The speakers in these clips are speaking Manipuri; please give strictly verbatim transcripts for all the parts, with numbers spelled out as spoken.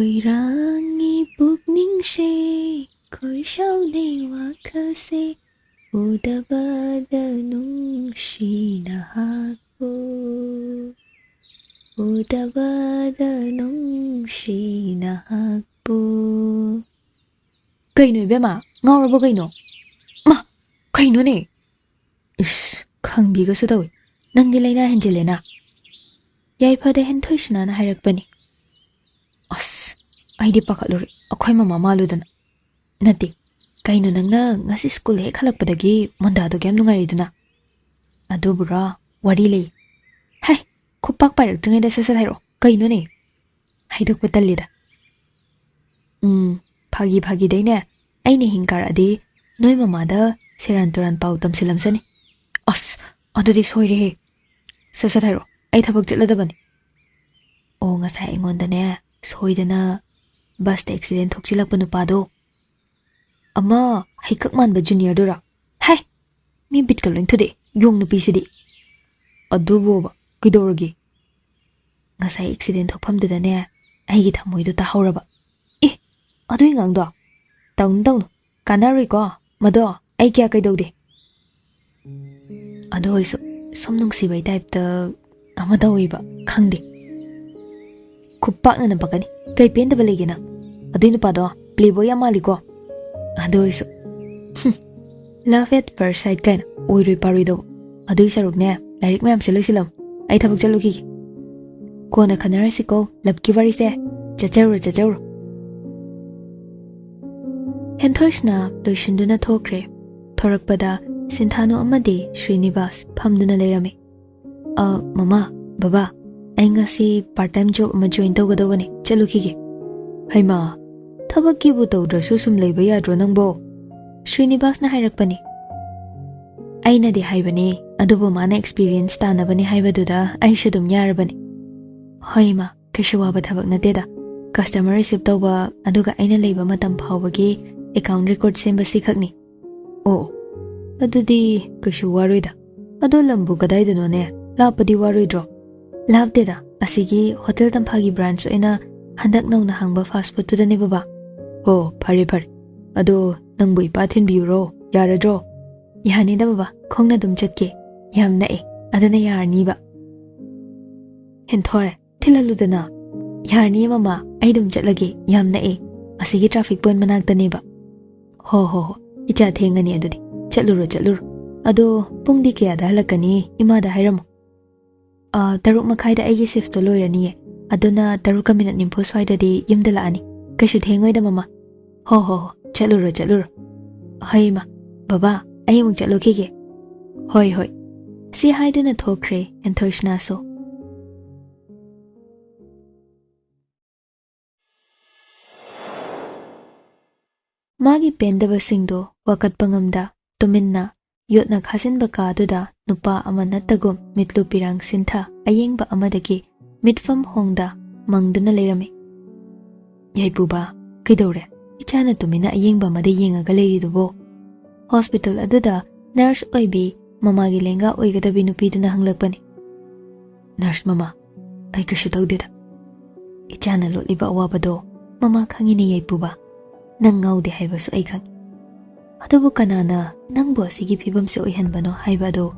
ꯈꯣꯏꯔꯥꯡꯉꯤ ꯄꯨꯛꯅꯤꯡꯁꯦ, ꯈꯣꯏꯁꯥꯎꯅꯩ ꯋꯥꯈꯜꯁꯦ, ꯎꯗꯕꯗ ꯅꯨꯡꯁꯤ ꯅꯍꯥꯛꯄꯨ, ꯎꯗꯕꯗ ꯅꯨꯡꯁꯤ ꯅꯍꯥꯛꯄꯨ꯫ ꯀꯩꯅꯣ ꯏꯕꯦꯝꯃ, ꯉꯥꯎꯔꯕꯣ ꯀꯩꯅꯣ? ꯃꯥ, ꯀꯩꯅꯣꯅꯦ? ꯏꯁ, ꯈꯪꯕꯤꯒꯁꯨ ꯇꯧꯏ꯫ ꯅꯪꯗꯤ ꯂꯥꯏꯅꯥ ꯍꯦꯟꯖꯤꯜꯂꯦꯅ꯫ ꯌꯥꯏꯐꯗ ꯍꯦꯟꯊꯣꯏꯁꯅꯥꯅ ꯍꯥꯏꯔꯛꯄꯅꯤ꯫ ꯑꯁ, ꯑꯩꯗꯤ ꯄꯥꯈꯠꯂꯨꯔꯦ, ꯑꯩꯈꯣꯏ ꯃꯃꯥ ꯃꯥꯜꯂꯨꯗꯅ꯫ ꯅꯠꯇꯦ, ꯀꯩꯅꯣ ꯅꯪꯅ ꯉꯁꯤ ꯁ꯭ꯀꯨꯜ ꯍꯦꯛ ꯍꯜꯂꯛꯄꯗꯒꯤ ꯃꯣꯟꯗꯥꯗꯣ ꯀꯌꯥꯝ ꯅꯨꯡꯉꯥꯏꯔꯤꯗꯨꯅ? ꯑꯗꯨꯕꯨꯔꯣ, ꯋꯥꯔꯤ ꯂꯩ꯫ ꯍꯦ, ꯈꯨꯄꯥꯛ ꯄꯥꯏꯔꯛꯇ꯭ꯔꯤꯉꯩꯗ ꯁꯠ ꯁꯠ ꯍꯥꯏꯔꯛꯑꯣ, ꯀꯩꯅꯣꯅꯦ? ꯍꯥꯏꯗꯣꯛꯄ ꯇꯜꯂꯤꯗ꯫ ꯎꯝ, ꯐꯥꯒꯤ ꯐꯥꯒꯤꯗꯩꯅꯦ, ꯑꯩꯅ ꯍꯤꯡ ꯀꯥꯔꯛꯑꯗꯤ ꯅꯣꯏ ꯃꯃꯥꯗ ꯁꯦꯔꯥꯟ ꯇꯨꯔꯥꯟ ꯄꯥꯎ ꯇꯝꯁꯤꯜꯂꯝꯁꯅꯤ꯫ ꯑꯁ, ꯑꯗꯨꯗꯤ ꯁꯣꯏꯔꯦꯍꯦ꯫ ꯁꯠ ꯁꯠ ꯍꯥꯏꯔꯛꯑꯣ, ꯑꯩ ꯊꯕꯛ ꯆꯠꯂꯗꯕꯅꯤ꯫ ꯑꯣ, ꯉꯁꯥꯏ ꯑꯩꯉꯣꯟꯗꯅꯦ ꯁꯣꯏꯗꯅ ꯕꯁꯇ ꯑꯦꯛꯁꯤꯗꯦꯟ ꯊꯣꯛꯆꯤꯜꯂꯛꯄ ꯅꯨꯄꯥꯗꯣ, ꯑꯃ ꯍꯩꯀꯛ ꯃꯥꯟꯕ ꯖꯨꯅꯤꯌꯔꯗꯨꯔꯣ? ꯍꯦ, ꯃꯤ ꯕꯤꯠꯀ ꯂꯣꯏ ꯊꯨꯗꯦ, ꯌꯣꯡ ꯅꯨꯄꯤꯁꯤꯗꯤ꯫ ꯑꯗꯨꯕꯣꯕ, ꯀꯩꯗꯧꯔꯒꯦ? ꯉꯁꯥꯏ ꯑꯦꯛꯁꯤꯗꯦꯟ ꯊꯣꯛꯐꯝꯗꯨꯗꯅꯦ ꯑꯩꯒꯤ ꯊꯃꯣꯏꯗꯣ ꯇꯥꯍꯧꯔꯕ꯫ ꯑꯦ, ꯑꯗꯨꯏ ꯑꯉꯥꯡꯗꯣ? ꯇꯧꯅꯨ ꯇꯧꯅꯨ, ꯀꯥꯟꯅꯔꯣꯏꯀꯣ ꯃꯗꯣ꯫ ꯑꯩ ꯀꯌꯥ ꯀꯩꯗꯧꯗꯦ꯫ ꯑꯗꯨ ꯑꯣꯏꯁꯨ ꯁꯨꯝ ꯅꯨꯡꯁꯤꯕꯩ ꯇꯥꯏꯞꯇ ꯑꯃ ꯇꯧꯋꯦꯕ, ꯈꯪꯗꯦ꯫ ꯈꯨꯄꯥꯛꯅ ꯅꯝꯄꯛꯀꯅꯤ꯫ ꯀꯩ ꯄꯦꯟꯗꯕ ꯂꯩꯒꯦ ꯅꯪ? ꯑꯗꯨꯏ ꯅꯨꯄꯥꯗꯣ playboy ꯌꯥꯝ ꯃꯥꯜꯂꯤꯀꯣ꯫ ꯑꯗꯨ ꯑꯣꯏꯁꯨ, ꯍꯨꯝ, love at first sight ꯀꯥꯏꯅ ꯑꯣꯏꯔꯣꯏ ꯄꯥꯔꯣꯏꯗꯧꯕ꯫ ꯑꯗꯨꯏ ꯁꯔꯨꯛꯅꯦ, ꯂꯥꯏꯔꯤꯛ ꯃꯌꯥꯝꯁꯦ ꯂꯣꯏꯁꯤꯜꯂꯝꯃꯨ꯫ ꯑꯩ ꯊꯕꯛ ꯆꯠꯂꯨꯈꯤꯒꯦ꯫ ꯀꯣꯟꯅ ꯈꯟꯅꯔꯁꯤꯀꯣ, loveꯀꯤ ꯋꯥꯔꯤꯁꯦ꯫ ꯆꯠꯆꯔꯨꯔꯣ, ꯆꯠꯆꯔꯨꯔꯣ꯫ ꯍꯦꯟꯊꯣꯏꯁꯅ ꯂꯣꯏꯁꯤꯟꯗꯨꯅ ꯊꯣꯛꯈ꯭ꯔꯦ꯫ ꯊꯣꯔꯛꯄꯗ ꯁꯤꯟꯊꯥꯅꯨ ꯑꯃꯗꯤ ꯁ꯭ꯔꯤꯅꯤꯕꯥꯁ ꯐꯝꯗꯨꯅ ꯂꯩꯔꯝꯃꯤ꯫ "ꯑ, ꯃꯃꯥ, ꯕꯕꯥ, ꯑꯩ ꯉꯁꯤ part time job ꯑꯃ join ꯇꯧꯒꯗꯧꯕꯅꯤ, ꯆꯠꯂꯨꯈꯤꯒꯦ꯫" "ꯍꯩꯃꯥ, ꯊꯕꯛꯀꯤꯕꯨ ꯇꯧꯗ꯭ꯔꯁꯨ ꯁꯨꯝ ꯂꯩꯕ ꯌꯥꯗ꯭ꯔꯣ ꯅꯪꯕꯣ?" ꯁ꯭ꯔꯤꯅꯤꯕꯥꯁꯅ ꯍꯥꯏꯔꯛꯄꯅꯤ꯫ ꯑꯩꯅꯗꯤ ꯍꯥꯏꯕꯅꯤ, ꯑꯗꯨꯕꯨ ꯃꯥꯅ experience ꯇꯥꯟꯅꯕꯅꯤ ꯍꯥꯏꯕꯗꯨꯗ ꯑꯩꯁꯨ ꯑꯗꯨꯝ ꯌꯥꯔꯕꯅꯤ꯫ "ꯍꯣꯏ ꯏꯃꯥ, ꯀꯩꯁꯨ ꯋꯥꯕ ꯊꯕꯛ ꯅꯠꯇꯦꯗ꯫ Customer receive ꯇꯧꯕ, ꯑꯗꯨꯒ ꯑꯩꯅ ꯂꯩꯕ ꯃꯇꯝ ꯐꯥꯎꯕꯒꯤ account record ꯁꯦꯝꯕ, ꯁꯤ ꯈꯛꯅꯤ꯫" "ꯑꯣ, ꯑꯗꯨꯗꯤ ꯀꯩꯁꯨ ꯋꯥꯔꯣꯏꯗ꯫ ꯑꯗꯣ ꯂꯝꯕꯨ ꯀꯗꯥꯏꯗꯅꯣꯅꯦ? ꯂꯥꯞꯄꯗꯤ ꯋꯥꯔꯣꯏꯗ꯭ꯔꯣ?" "ꯂꯥꯞꯇꯦꯗ, ꯑꯁꯤꯒꯤ ꯍꯣꯇꯦꯜ ꯇꯝꯐꯥꯒꯤ branch ꯑꯣꯏꯅ ꯍꯟꯗꯛ ꯅꯧꯅ ꯍꯥꯡꯕ ꯐꯥꯁ ꯐꯨꯗꯇꯨꯗꯅꯦ ꯕꯕꯥ꯫ "ꯑꯣ, ꯐꯔꯦ ꯐꯔꯦ꯫ ꯑꯗꯣ ꯅꯪꯕꯨ ꯏꯄꯥ ꯊꯤꯟꯕꯤꯌꯨꯔꯣ? ꯌꯥꯔꯗ꯭ꯔꯣ?" "ꯌꯥꯅꯤꯗ ꯕꯕꯥ, ꯈꯣꯡꯅ ꯑꯗꯨꯝ ꯆꯠꯀꯦ꯫ ꯌꯥꯝ ꯅꯛꯑꯦ, ꯑꯗꯨꯅ ꯌꯥꯔꯅꯤꯕ꯫" "ꯍꯦꯟꯊꯣꯏ, ꯊꯤꯜꯍꯜꯂꯨꯗꯅ꯫" "ꯌꯥꯔꯅꯤꯌꯦ ꯃꯃꯥ, ꯑꯩ ꯑꯗꯨꯝ ꯆꯠꯂꯒꯦ, ꯌꯥꯝ ꯅꯛꯑꯦ꯫ ꯑꯁꯤꯒꯤ ꯇ꯭ꯔꯥꯐꯤꯛ ꯄꯣꯏꯟꯠ ꯃꯅꯥꯛꯇꯅꯦꯕ꯫" "ꯍꯣ ꯍꯣ ꯍꯣ, ꯏꯆꯥ ꯊꯦꯡꯉꯅꯤ ꯑꯗꯨꯗꯤ꯫ ꯆꯠꯂꯨꯔꯣ ꯆꯠꯂꯨꯔꯣ꯫ ꯑꯗꯣ ꯄꯨꯡꯗꯤ ꯀꯌꯥꯗ ꯍꯜꯂꯛꯀꯅꯤ? ꯏꯃꯥꯗ ꯍꯥꯏꯔꯝꯃꯣ꯫" "ꯑꯥ, ꯇꯔꯨꯛ ꯃꯈꯥꯏꯗ ꯑꯩꯒꯤ ꯁꯤꯐꯇꯣ ꯂꯣꯏꯔꯅꯤꯌꯦ꯫ ꯑꯗꯨꯅ ꯇꯔꯨꯛꯀ ꯃꯤꯅꯠ ꯅꯤꯐꯨ ꯁ꯭ꯋꯥꯏꯗꯗꯤ ꯌꯨꯝꯗ ꯂꯥꯛꯑꯅꯤ꯫ ꯀꯩꯁꯨ ꯊꯦꯡꯉꯣꯏꯗ ꯃꯃꯥ꯫" "ꯍꯣ ꯍꯣ ꯍꯣ, ꯆꯠꯂꯨꯔꯣ ꯆꯠꯂꯨꯔꯣ꯫" "ꯍꯣꯏ ꯏꯃꯥ, ꯕꯕꯥ, ꯑꯩ ꯑꯃꯨꯛ ꯆꯠꯂꯨꯈꯤꯒꯦ꯫" "ꯍꯣꯏ ꯍꯣꯏ꯫" ꯁꯤ ꯍꯥꯏꯗꯨꯅ ꯊꯣꯛꯈ꯭ꯔꯦ ꯍꯦꯟꯊꯣꯏꯁꯅꯥꯁꯨ꯫ ꯃꯥꯒꯤ ꯄꯦꯟꯗꯕꯁꯤꯡꯗꯣ ꯋꯥꯀꯠꯄ ꯉꯝꯗ ꯇꯨꯃꯤꯟꯅ ꯌꯣꯠꯅ ꯈꯥꯖꯤꯟꯕ ꯀꯥꯗꯨꯗ ꯅꯨꯄꯥ ꯑꯃ ꯅꯠꯇꯒꯨꯝ ꯃꯤꯠꯂꯨ ꯄꯤꯔꯥꯡ ꯁꯤꯟꯊ ꯑꯌꯦꯡꯕ ꯑꯃꯗꯒꯤ ꯃꯤꯠꯐꯝ ꯍꯣꯡꯗ ꯃꯪꯗꯨꯅ ꯂꯩꯔꯝꯃꯤ꯫ "ꯌꯥꯏꯄꯨꯕ, ꯀꯩꯗꯧꯔꯦ? ꯏꯆꯥꯅ ꯇꯨꯃꯤꯟꯅ ꯑꯌꯦꯡꯕ ꯑꯃꯗ ꯌꯦꯡꯉꯒ ꯂꯩꯔꯤꯗꯨꯕꯣ?" ꯍꯣꯁꯄꯤꯇꯥꯜ ꯑꯗꯨꯗ ꯅꯔꯁ ꯑꯣꯏꯕꯤ, ꯃꯃꯥꯒꯤ ꯂꯦꯡꯒꯥ ꯑꯣꯏꯒꯗꯕꯤ ꯅꯨꯄꯤꯗꯨꯅ ꯍꯪꯂꯛꯄꯅꯤ꯫ "ꯅꯔꯁ ꯃꯃꯥ, ꯑꯩ ꯀꯩꯁꯨ ꯇꯧꯗꯦꯗ꯫ ꯏꯆꯥꯅ ꯂꯣꯠꯂꯤꯕ ꯑꯋꯥꯕꯗꯣ ꯃꯃꯥ ꯈꯪꯉꯤꯅꯦ ꯌꯥꯏꯄꯨꯕ꯫ ꯅꯪ ꯉꯥꯎꯗꯦ ꯍꯥꯏꯕꯁꯨ ꯑꯩ ꯈꯪꯉꯤ꯫ ꯑꯗꯨꯕꯨ ꯀꯅꯥꯅ ꯅꯪꯕꯨ ꯑꯁꯤꯒꯤ ꯐꯤꯕꯝꯁꯦ ꯑꯣꯏꯍꯟꯕꯅꯣ ꯍꯥꯏꯕ ꯑꯗꯣ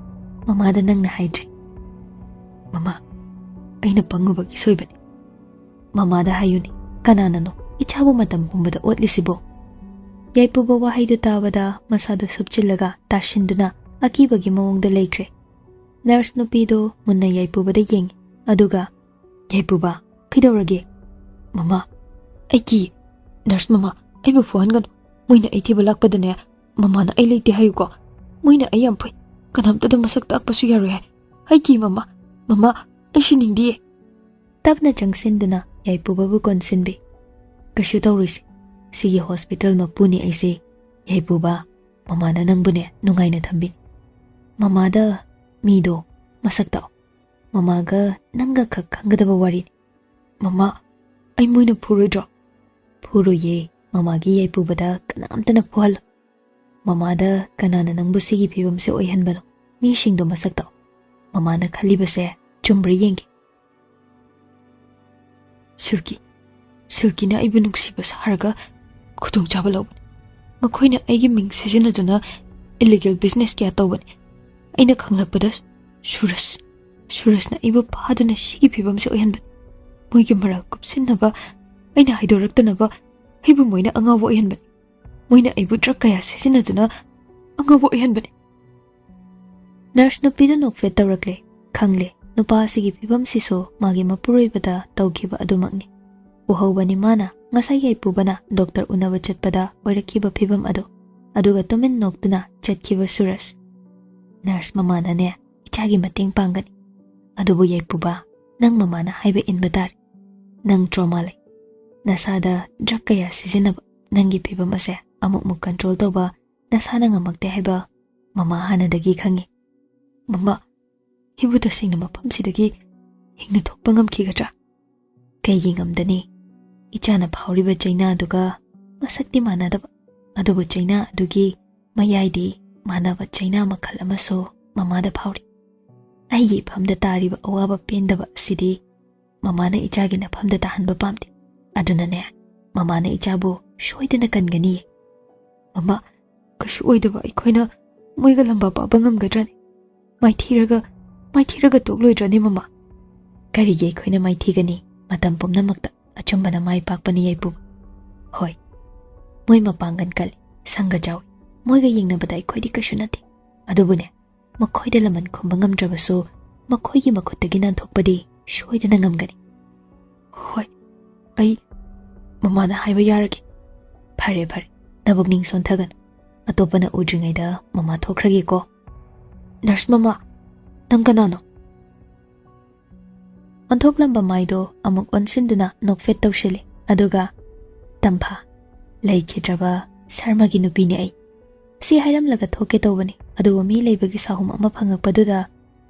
ꯃꯃꯥꯗ ꯅꯪꯅ ꯍꯥꯏꯗ꯭ꯔꯤ꯫" "ꯃꯃꯥ, ꯑꯩꯅ ꯄꯪꯉꯨꯕꯒꯤ ꯁꯣꯏꯕꯅꯤ꯫ ꯃꯃꯥꯗ ꯍꯥꯏꯌꯨꯅꯦ, ꯀꯅꯥꯅꯅꯣ ꯏꯆꯥꯕꯨ ꯃꯇꯝ ꯄꯨꯝꯕꯗ ꯑꯣꯠꯂꯤꯁꯤꯕꯣ?" ꯌꯥꯏꯄꯨꯕ ꯋꯥꯍꯩꯗꯨ ꯇꯥꯕꯗ ꯃꯁꯥꯗꯨ ꯁꯨꯞꯆꯤꯜꯂꯒ ꯇꯥꯁꯤꯟꯗꯨꯅ ꯑꯀꯤꯕꯒꯤ ꯃꯑꯣꯡꯗ ꯂꯩꯈ꯭ꯔꯦ꯫ ꯅꯔꯁ ꯅꯨꯄꯤꯗꯨ ꯃꯨꯟꯅ ꯌꯥꯏꯄꯨꯕꯗ ꯌꯦꯡꯉꯤ꯫ ꯑꯗꯨꯒ, "ꯌꯥꯏꯄꯨꯕ, ꯀꯩꯗꯧꯔꯒꯦ?" "ꯃꯃꯥ, ꯑꯩ ꯀꯤ꯫ ꯅꯔꯁ ꯃꯃꯥ, ꯑꯩꯕꯨ ꯐꯨꯍꯟꯒꯅꯨ꯫ ꯃꯣꯏꯅ ꯑꯩ ꯊꯤꯕ ꯂꯥꯛꯄꯗꯅꯦ, ꯃꯃꯥꯅ ꯑꯩ ꯂꯩꯇꯦ ꯍꯥꯏꯌꯨꯀꯣ꯫ ꯃꯣꯏꯅ ꯑꯩ ꯌꯥꯝ ꯐꯨꯏ꯫ ꯀꯅꯥꯝꯇꯗ ꯃꯁꯛ ꯇꯥꯛꯄꯁꯨ ꯌꯥꯔꯣꯏ ꯍꯥꯏ꯫ ꯑꯩ ꯀꯤ ꯃꯃꯥ꯫ ꯃꯃꯥ, ꯑꯩ ꯁꯤꯅꯤꯡꯗꯤꯌꯦ꯫" ꯇꯞꯅ ꯆꯪꯁꯤꯟꯗꯨꯅ ꯌꯥꯏꯄꯨꯕꯕꯨ ꯀꯣꯟꯁꯤꯟꯕꯤ꯫ "ꯀꯩꯁꯨ ꯇꯧꯔꯣꯏꯁꯦ꯫ ꯁꯤꯒꯤ ꯍꯣꯁꯄꯤꯇꯥꯜ ꯃꯄꯨꯅꯤ ꯑꯩꯁꯦ꯫ ꯌꯥꯏꯄꯨꯕ, ꯃꯃꯥꯅ ꯅꯪꯕꯨꯅꯦ ꯅꯨꯡꯉꯥꯏꯅ ꯊꯝꯕꯤꯅꯤ꯫ ꯃꯃꯥꯗ ꯃꯤꯗꯣ ꯃꯁꯛ ꯇꯥꯛꯑꯣ꯫ ꯃꯃꯥꯒ ꯅꯪꯒ ꯈꯛ ꯈꯪꯒꯗꯕ ꯋꯥꯔꯤꯅꯤ꯫" "ꯃꯃꯥ, ꯑꯩ ꯃꯣꯏꯅ ꯐꯨꯔꯣꯏꯗ꯭ꯔꯣ?" "ꯐꯨꯔꯣꯏꯌꯦ꯫ ꯃꯃꯥꯒꯤ ꯌꯥꯏꯄꯨꯕꯗ ꯀꯅꯥꯝꯇꯅ ꯐꯨꯍꯜꯂꯣ꯫ ꯃꯃꯥꯗ ꯀꯅꯥꯅ ꯅꯪꯕꯨ ꯁꯤꯒꯤ ꯐꯤꯕꯝꯁꯦ ꯑꯣꯏꯍꯟꯕꯅꯣ? ꯃꯤꯁꯤꯡꯗꯣ ꯃꯁꯛ ꯇꯥꯛꯑꯣ꯫ ꯃꯃꯥꯅ ꯈꯜꯂꯤꯕꯁꯦ ꯆꯨꯝꯕ꯭ꯔꯥ ꯌꯦꯡꯒꯦ꯫" "ꯁꯤꯜꯀꯤ, ꯁꯤꯜꯀꯤꯅ ꯑꯩꯕꯨ ꯅꯨꯡꯁꯤꯕ ꯁꯥꯔꯒ ꯈꯨꯗꯣꯡꯆꯥꯕ ꯂꯧꯕꯅꯤ꯫ ꯃꯈꯣꯏꯅ ꯑꯩꯒꯤ ꯃꯤꯡ ꯁꯤꯖꯤꯟꯅꯗꯨꯅ illegal business ꯀꯌꯥ ꯇꯧꯕꯅꯤ꯫ ꯑꯩꯅ ꯈꯪꯂꯛꯄꯗ ꯁꯨꯔꯖ, ꯁꯨꯔꯖꯅ ꯑꯩꯕꯨ ꯐꯥꯗꯨꯅ ꯁꯤꯒꯤ ꯐꯤꯕꯝꯁꯦ ꯑꯣꯏꯍꯟꯕꯅꯤ꯫ ꯃꯣꯏꯒꯤ ꯃꯔꯥꯜ ꯀꯨꯞꯁꯤꯟꯅꯕ, ꯑꯩꯅ ꯍꯥꯏꯗꯣꯔꯛꯇꯅꯕ ꯑꯩꯕꯨ ꯃꯣꯏꯅ ꯑꯉꯥꯎꯕ ꯑꯣꯏꯍꯟꯕꯅꯤ꯫ ꯃꯣꯏꯅ ꯑꯩꯕꯨ drug ꯀꯌꯥ ꯁꯤꯖꯤꯟꯅꯗꯨꯅ ꯑꯉꯥꯎꯕ ꯑꯣꯏꯍꯟꯕꯅꯤ꯫ ꯅꯔꯁ ꯅꯨꯄꯤꯗꯨ ꯅꯣꯛꯐꯦꯠ ꯇꯧꯔꯛꯂꯦ꯫ ꯈꯪꯂꯦ, ꯅꯨꯄꯥ ꯑꯁꯤꯒꯤ ꯐꯤꯕꯝꯁꯤꯁꯨ ꯃꯥꯒꯤ ꯃꯄꯨꯔꯣꯏꯕꯗ ꯇꯧꯈꯤꯕ ꯑꯗꯨꯃꯛꯅꯤ꯫ ꯎꯍꯧꯕꯅꯤ ꯃꯥꯅ ꯉꯁꯥꯏ ꯌꯥꯏꯄꯨꯕꯅ ꯗꯣꯛꯇꯔ ꯎꯅꯕ ꯆꯠꯄꯗ ꯑꯣꯏꯔꯛꯈꯤꯕ ꯐꯤꯕꯝ ꯑꯗꯨ꯫ ꯑꯗꯨꯒ ꯇꯨꯃꯤꯟ ꯅꯣꯛꯇꯨꯅ ꯆꯠꯈꯤꯕ ꯁꯨꯔꯖ꯫ "ꯅꯔꯁ ꯃꯃꯥꯅꯅꯦ ꯏꯆꯥꯒꯤ ꯃꯇꯦꯡ ꯄꯥꯡꯒꯅꯤ꯫ ꯑꯗꯨꯕꯨ ꯌꯥꯏꯄꯨꯕ, ꯅꯪ ꯃꯃꯥꯅ ꯍꯥꯏꯕ ꯏꯟꯕ ꯇꯥꯔꯦ꯫ ꯅꯪ trauma ꯂꯩ꯫ ꯅꯁꯥꯗ drug ꯀꯌꯥ ꯁꯤꯖꯤꯟꯅꯕ, ꯅꯪꯒꯤ ꯐꯤꯕꯝ ꯑꯁꯦ ꯑꯃꯨꯛ ꯑꯃꯨꯛ control ꯇꯧꯕ ꯅꯁꯥꯅ ꯉꯝꯃꯛꯇꯦ ꯍꯥꯏꯕ ꯃꯃꯥ ꯍꯥꯟꯅꯗꯒꯤ ꯈꯪꯉꯤ꯫ ꯃꯃꯥ, ꯑꯩꯕꯨ ꯇꯁꯦꯡꯅ ꯃꯐꯝꯁꯤꯗꯒꯤ ꯍꯤꯡꯅ ꯊꯣꯛꯄ ꯉꯝꯈꯤꯒꯗ꯭ꯔꯥ?" "ꯀꯩꯒꯤ ꯉꯝꯗꯅꯤ? ꯏꯆꯥꯅ ꯐꯥꯎꯔꯤꯕ ꯆꯩꯅꯥꯗꯨꯒ ꯃꯁꯛꯇꯤ ꯃꯥꯟꯅꯗꯕ, ꯑꯗꯨꯕꯨ ꯆꯩꯅꯥ ꯑꯗꯨꯒꯤ ꯃꯌꯥꯏꯗꯤ ꯃꯥꯟꯅꯕ ꯆꯩꯅꯥ ꯃꯈꯜ ꯑꯃꯁꯨ ꯃꯃꯥꯗ ꯐꯥꯎꯔꯤ꯫ ꯑꯩꯒꯤ ꯏꯐꯝꯗ ꯇꯥꯔꯤꯕ ꯑꯋꯥꯕ ꯄꯦꯟꯗꯕ ꯑꯁꯤꯗꯤ ꯃꯃꯥꯅ ꯏꯆꯥꯒꯤ ꯅꯐꯝꯗ ꯇꯥꯍꯟꯕ ꯄꯥꯝꯗꯦ꯫ ꯑꯗꯨꯅꯅꯦ, ꯃꯃꯥꯅ ꯏꯆꯥꯕꯨ ꯁꯣꯏꯗꯅ ꯀꯟꯒꯅꯤꯌꯦ꯫ ꯃꯃꯥ, ꯀꯩꯁꯨ ꯑꯣꯏꯗꯕ ꯑꯩꯈꯣꯏꯅ ꯃꯣꯏꯒ ꯂꯝꯕꯥ ꯄꯥꯕ ꯉꯝꯒꯗ꯭ꯔꯅꯦ? ꯃꯥꯏꯊꯤꯔꯒ, ꯃꯥꯏꯊꯤꯔꯒ ꯇꯣꯛꯂꯣꯏꯗ꯭ꯔꯅꯦ, ꯃꯃꯥ?" "ꯀꯔꯤꯒꯤ ꯑꯩꯈꯣꯏꯅ ꯃꯥꯏꯊꯤꯒꯅꯤ? ꯃꯇꯝ ꯄꯨꯝꯅꯃꯛꯇ ꯑꯆꯨꯝꯕꯅ ꯃꯥꯏ ꯄꯥꯛꯄꯅꯤ, ꯌꯥꯏꯄꯨꯕ꯫ ꯍꯣꯏ, ꯃꯣꯏ ꯃꯄꯥꯡꯒꯜ ꯀꯜꯂꯤ, ꯁꯪꯒ ꯆꯥꯎꯏ, ꯃꯣꯏꯒ ꯌꯦꯡꯅꯕꯗ ꯑꯩꯈꯣꯏꯗꯤ ꯀꯩꯁꯨ ꯅꯠꯇꯦ꯫ ꯑꯗꯨꯕꯨꯅꯦ, ꯃꯈꯣꯏꯗ ꯂꯃꯟ ꯈꯨꯝꯕ ꯉꯝꯗ꯭ꯔꯕꯁꯨ ꯃꯈꯣꯏꯒꯤ ꯃꯈꯨꯠꯇꯒꯤ ꯅꯥꯟꯊꯣꯛꯄꯗꯤ ꯁꯣꯏꯗꯅ ꯉꯝꯒꯅꯤ꯫" "ꯍꯣꯏ, ꯑꯩ ꯃꯃꯥꯅ ꯍꯥꯏꯕ ꯌꯥꯔꯒꯦ꯫" "ꯐꯔꯦ, ꯐꯔꯦ, ꯅꯕꯨꯛꯅꯤꯡ ꯁꯣꯟꯊꯒꯅꯨ꯫ ꯑꯇꯣꯞꯄꯅ ꯎꯗ꯭ꯔꯤꯉꯩꯗ ꯃꯃꯥ ꯊꯣꯛꯈ꯭ꯔꯒꯦꯀꯣ꯫" "ꯅꯔꯁ ꯃꯃꯥ, ꯅꯪ ꯀꯅꯥꯅꯣ?" ꯑꯣꯟꯊꯣꯛꯂꯝꯕ ꯃꯥꯏꯗꯣ ꯑꯃꯨꯛ ꯑꯣꯟꯁꯤꯟꯗꯨꯅ ꯅꯣꯛꯐꯦꯠ ꯇꯧꯁꯤꯜꯂꯤ꯫ ꯑꯗꯨꯒ, "ꯇꯝꯐꯥ, ꯂꯩꯈꯤꯗ꯭ꯔꯕ ꯁꯔꯃꯒꯤ ꯅꯨꯄꯤꯅꯤ ꯑꯩ꯫ ꯁꯤ ꯍꯥꯏꯔꯝꯂꯒ ꯊꯣꯛꯀꯦ ꯇꯧꯕꯅꯤ, ꯑꯗꯨꯕꯨ ꯃꯤ ꯂꯩꯕꯒꯤ ꯁꯥꯍꯨꯝ ꯑꯃ ꯐꯪꯉꯛꯄꯗꯨꯗ,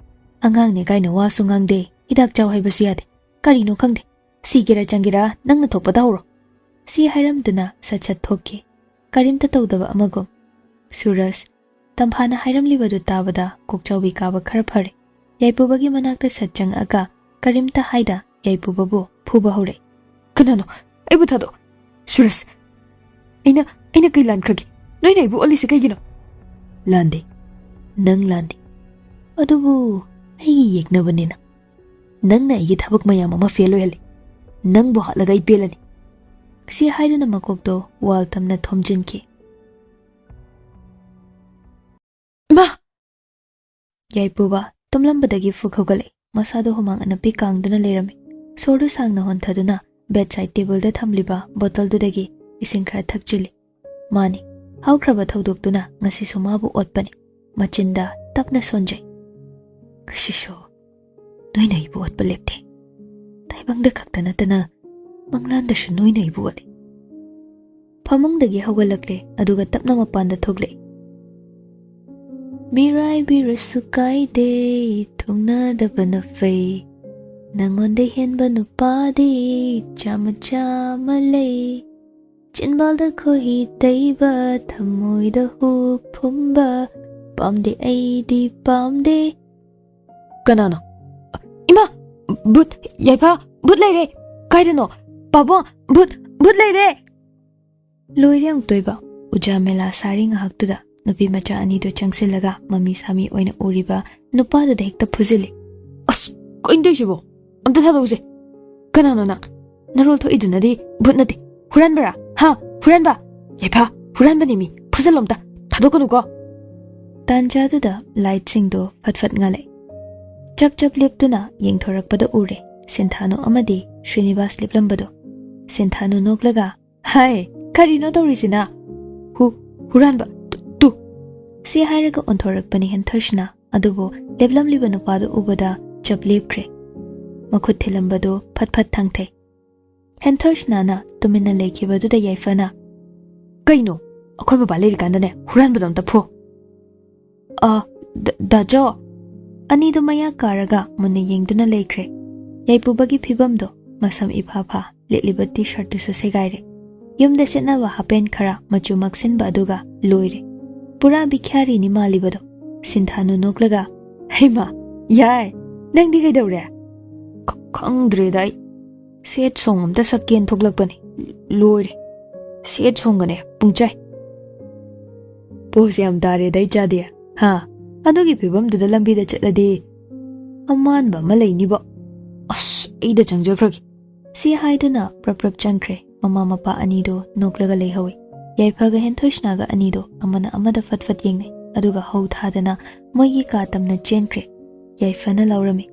ꯑꯉꯥꯡꯅꯦ ꯀꯥꯏꯅ ꯋꯥꯁꯨ ꯉꯥꯡꯗꯦ, ꯍꯤꯗꯥꯛ ꯆꯥꯎ ꯍꯥꯏꯕꯁꯨ ꯌꯥꯗꯦ꯫ ꯀꯔꯤꯅꯣ ꯈꯪꯗꯦ꯫ ꯁꯤꯒꯦꯔꯥ ꯆꯪꯒꯦꯔꯥ ꯅꯪꯅ ꯊꯣꯛꯄ ꯇꯧꯔꯣ꯫" ꯁꯤ ꯍꯥꯏꯔꯝꯗꯨꯅ ꯁꯠ ꯁꯠ ꯊꯣꯛꯈꯤ, ꯀꯔꯤꯝꯇ ꯇꯧꯗꯕ ꯑꯃꯒꯨꯝ꯫ ꯁꯨꯔꯖ, ꯇꯝꯐꯥꯅ ꯍꯥꯏꯔꯝꯂꯤꯕꯗꯨ ꯇꯥꯕꯗ ꯀꯣꯛꯆꯥꯎꯕꯤ ꯀꯥꯕ ꯈꯔ ꯐꯔꯦ꯫ ꯌꯥꯏꯄꯨꯕꯒꯤ ꯃꯅꯥꯛꯇ ꯁꯠ ꯆꯪꯉꯛꯑꯒ ꯀꯔꯤꯝꯇ ꯍꯥꯏꯗ ꯌꯥꯏꯄꯨꯕꯕꯨ ꯐꯨꯕ ꯍꯧꯔꯛꯏ꯫ "ꯀꯅꯥꯅꯣ? ꯑꯩꯕꯨ ꯊꯥꯗꯣꯛ꯫ ꯁꯨꯔꯖ, ꯑꯩꯅ, ꯑꯩꯅ ꯀꯩ ꯂꯥꯟꯈ꯭ꯔꯒꯦ? ꯅꯣꯏꯅ ꯑꯩꯕꯨ ꯑꯣꯠꯂꯤꯁꯦ ꯀꯩꯒꯤꯅꯣ? ꯂꯥꯟꯗꯦ, ꯅꯪ ꯂꯥꯟꯗꯦ꯫ ꯑꯗꯨꯕꯨ ꯑꯩꯒꯤ ꯌꯦꯛꯅꯕꯅꯤꯅ꯫ ꯅꯪꯅ ꯑꯩꯒꯤ ꯊꯕꯛ ꯃꯌꯥꯝ ꯑꯃ ꯐꯦꯜ ꯑꯣꯏꯍꯜꯂꯤ꯫ ꯅꯪꯕꯨ ꯍꯥꯠꯂꯒ ꯑꯩ ꯄꯦꯜꯂꯅꯤ꯫ ꯁꯤ ꯍꯥꯏꯗꯨꯅ ꯃꯀꯣꯛꯇꯣ ꯋꯥꯜ ꯇꯝꯅ ꯊꯣꯝꯖꯤꯟꯈꯤ꯫ ꯏꯃꯥ! ꯌꯥꯏꯄꯨꯕ ꯇꯨꯝꯂꯝꯕꯗꯒꯤ ꯐꯨꯛ ꯍꯧꯒꯠꯂꯛꯏ꯫ ꯃꯁꯥꯗꯣ ꯍꯨꯃꯥꯡ ꯑꯅꯞꯄꯤ ꯀꯥꯡꯗꯨꯅ ꯂꯩꯔꯝꯃꯤ꯫ ꯁꯣꯔꯗꯨ ꯁꯥꯡꯅ ꯍꯣꯟꯊꯗꯨꯅ ꯕꯦꯗꯁꯥꯏꯗ ꯇꯦꯕꯜꯗ ꯊꯝꯂꯤꯕ ꯕꯣꯇꯜꯗꯨꯗꯒꯤ ꯏꯁꯤꯡ ꯈꯔ ꯊꯛꯆꯤꯜꯂꯤ꯫ ꯃꯥꯅꯤ, ꯍꯧꯈ꯭ꯔꯕ ꯊꯧꯗꯣꯛꯇꯨꯅ ꯉꯁꯤꯁꯨ ꯃꯥꯕꯨ ꯑꯣꯠꯄꯅꯤ꯫ ꯃꯆꯤꯟꯗ ꯇꯞꯅ ꯁꯣꯟꯖꯩ꯫ "ꯉꯁꯤꯁꯨ ꯅꯣꯏꯅ ꯑꯩꯕꯨ ꯑꯣꯠꯄ ꯂꯦꯞꯇꯦ꯫ ꯇꯥꯏꯕꯪꯗ ꯈꯛꯇ ꯅꯠꯇꯅ ꯃꯪꯂꯥꯟꯗꯁꯨ ꯅꯣꯏꯅ ꯑꯩꯕꯨ ꯑꯣꯠꯂꯤ꯫" ꯐꯃꯨꯡꯗꯒꯤ ꯍꯧꯒꯠꯂꯛꯂꯦ, ꯑꯗꯨꯒ ꯇꯞꯅ ꯃꯄꯥꯟꯗ ꯊꯣꯛꯂꯛꯏ꯫ "ꯃꯤꯔꯥꯏꯕꯤꯔꯁꯨ ꯀꯥꯏꯗꯦ, ꯊꯨꯡꯅꯗꯕꯅ ꯐꯩ꯫ ꯅꯪꯉꯣꯟꯗ ꯍꯦꯟꯕ ꯅꯨꯄꯥꯗꯤ ꯆꯥꯝꯃ ꯆꯥꯝꯃ ꯂꯩ꯫ ꯆꯤꯟꯕꯥꯜꯗ ꯈꯣꯏꯍꯤ ꯇꯩꯕ, ꯊꯃꯣꯏꯗ ꯍꯨ ꯐꯨꯝꯕ, ꯄꯥꯝꯗꯦ, ꯑꯩꯗꯤ ꯄꯥꯝꯗꯦ꯫" "ꯀꯅꯥꯅꯣ? ꯏꯃꯥ! ꯚꯨꯠ! ꯌꯥꯏꯐ! ꯚꯨꯠ ꯂꯩꯔꯦ!" "ꯀꯥꯏꯗꯅꯣ? ꯄꯥꯕꯨꯡ! ꯚꯨꯠ! ꯚꯨꯠ ꯂꯩꯔꯦ!" ꯂꯣꯏꯔꯦ ꯑꯃꯨꯛꯇꯣꯏꯕ꯫ ꯎꯖꯥ ꯃꯦꯂꯥ ꯁꯥꯔꯤ ꯉꯥꯏꯍꯥꯛꯇꯨꯗ ꯅꯨꯄꯤ ꯃꯆꯥ ꯑꯅꯤꯗꯨ ꯆꯪꯁꯤꯜꯂꯒ ꯃꯃꯤ ꯁꯥꯃꯤ ꯑꯣꯏꯅ ꯎꯔꯤꯕ ꯅꯨꯄꯥꯗꯨꯗ ꯍꯦꯛꯇ ꯐꯨꯖꯤꯜꯂꯤ꯫ "ꯑꯁ, ꯀꯩꯅꯣ ꯇꯧꯏꯁꯤꯕꯣ? ꯑꯝꯇ ꯊꯥꯗꯣꯛꯎꯁꯦ꯫ ꯀꯅꯥꯅꯣ ꯅꯪ? ꯅꯔꯣꯜ ꯊꯣꯛꯏꯗꯨꯅꯗꯤ ꯚꯨꯠ ꯅꯠꯇꯦ꯫ ꯍꯨꯔꯥꯟꯕꯔꯥ? ꯍꯥ? ꯍꯨꯔꯥꯟꯕ? ꯌꯥꯏꯐ, ꯍꯨꯔꯥꯟꯕꯅꯤ ꯃꯤ꯫ ꯐꯨꯖꯜꯂꯣ ꯑꯝꯇ꯫ ꯊꯥꯗꯣꯛꯀꯅꯨꯀꯣ꯫" ꯇꯥꯟꯖꯥꯗꯨꯗ ꯂꯥꯏꯠꯁꯤꯡꯗꯣ ꯐꯠ ꯐꯠ ꯉꯥꯜꯂꯛꯏ꯫ ꯆꯞ ꯆꯞ ꯂꯦꯞꯇꯨꯅ ꯌꯦꯡꯊꯣꯔꯛꯄꯗ ꯎꯔꯦ ꯁꯤꯟꯊꯥꯅꯨ ꯑꯃꯗꯤ ꯁ꯭ꯔꯤꯅꯤꯕꯥꯁ ꯂꯦꯞꯂꯝꯕꯗꯣ꯫ ꯁꯤꯟꯊꯥꯅꯨ ꯅꯣꯛꯂꯒ, "ꯍꯥꯏ, ꯀꯔꯤꯅꯣ ꯇꯧꯔꯤꯁꯤꯅ? ꯍꯨ-, ꯍꯨꯔꯥꯟꯕ, ꯇꯨ, ꯇꯨ!" ꯁꯤ ꯍꯥꯏꯔꯒ ꯑꯣꯟꯊꯣꯔꯛꯄꯅꯤ ꯍꯦꯟꯊꯣꯏꯁꯅ꯫ ꯑꯗꯨꯕꯨ ꯂꯦꯞꯂꯝꯂꯤꯕ ꯅꯨꯄꯥꯗꯨ ꯎꯕꯗ ꯆꯞ ꯂꯦꯞꯈ꯭ꯔꯦ꯫ ꯃꯈꯨꯠ ꯊꯤꯜꯂꯝꯕꯗꯨ ꯐꯠ ꯐꯠ ꯊꯥꯡꯊꯩ꯫ ꯍꯦꯟꯊꯣꯏꯁꯅꯥꯅ ꯇꯨꯃꯤꯟꯅ ꯂꯩꯈꯤꯕꯗꯨꯗ ꯌꯥꯏꯐꯅ, "ꯀꯩꯅꯣ? ꯑꯩꯈꯣꯏ ꯕꯕꯥ ꯂꯩꯔꯤꯀꯥꯟꯗꯅꯦ ꯍꯨꯔꯥꯟꯕꯗꯣ ꯑꯝꯇ ꯐꯨ꯫" "ꯑ, ꯗ-, ꯗꯥꯖꯣ!" ꯑꯅꯤꯗꯨ ꯃꯌꯥ ꯀꯥꯔꯒ ꯃꯨꯟꯅ ꯌꯦꯡꯗꯨꯅ ꯂꯩꯈ꯭ꯔꯦ꯫ ꯌꯥꯏꯄꯨꯕꯒꯤ ꯐꯤꯕꯝꯗꯣ, ꯃꯁꯝ ꯏꯐꯥ ꯐꯥ, ꯂꯤꯠꯂꯤꯕ ꯇꯤ ꯁꯔꯠꯇꯨꯁꯨ ꯁꯦꯒꯥꯏꯔꯦ꯫ ꯌꯨꯝꯗ ꯁꯦꯠꯅꯕ ꯍꯥꯄꯦꯟ ꯈꯔ ꯃꯆꯨ ꯃꯛꯁꯤꯟꯕ ꯑꯗꯨꯒ ꯂꯣꯏꯔꯦ꯫ ꯄꯨꯔꯥ ꯚꯤꯈ꯭ꯌꯥꯔꯤꯅꯤ ꯃꯥꯜꯂꯤꯕꯗꯣ꯫ ꯁꯤꯟꯊꯥꯅꯨ ꯅꯣꯛꯂꯒ, "ꯍꯩꯃꯥ, ꯌꯥꯏ, ꯅꯪꯗꯤ ꯀꯩꯗꯧꯔꯦ?" "ꯈ-, ꯈꯪꯗ꯭ꯔꯦꯗ ꯑꯩ꯫ ꯁꯦꯠ ꯁꯣꯡ ꯑꯝꯇ ꯁꯛꯀꯦꯅ ꯊꯣꯛꯂꯛꯄꯅꯤ꯫ ꯂꯣꯏꯔꯦ꯫ ꯁꯦꯠ ꯁꯣꯡꯒꯅꯦ ꯄꯨꯡꯆꯥꯏ꯫ ꯄꯣꯁ ꯌꯥꯝ ꯇꯥꯔꯦꯗ ꯏꯆꯥꯗꯤ꯫ ꯍꯥ? ꯑꯗꯨꯒꯤ ꯐꯤꯕꯝꯗꯨꯗ ꯂꯝꯕꯤꯗ ꯆꯠꯂꯗꯤ ꯑꯃꯥꯟꯕ ꯑꯃ ꯂꯩꯅꯤꯕꯣ꯫ ꯑꯁ, ꯑꯩꯗ ꯆꯪꯖꯈ꯭ꯔꯒꯦ꯫ ꯁꯤ ꯍꯥꯏꯗꯨꯅ ꯄ꯭ꯔꯞ ꯄ꯭ꯔꯞ ꯆꯪꯈ꯭ꯔꯦ꯫ ꯃꯃꯥ ꯃꯄꯥ ꯑꯅꯤꯗꯣ ꯅꯣꯛꯂꯒ ꯂꯩꯍꯧꯏ꯫ ꯌꯥꯏꯐꯒ ꯍꯦꯟꯊꯣꯏꯁꯅꯥꯒ ꯑꯅꯤꯗꯣ ꯑꯃꯅ ꯑꯃꯗ ꯐꯠ ꯐꯠ ꯌꯦꯡꯅꯩ, ꯑꯗꯨꯒ ꯍꯧ ꯊꯥꯗꯅ ꯃꯣꯏꯒꯤ ꯀꯥ ꯇꯝꯅ ꯆꯦꯟꯈ꯭ꯔꯦ꯫ ꯌꯥꯏꯐꯅ ꯂꯥꯎꯔꯝꯃꯤ,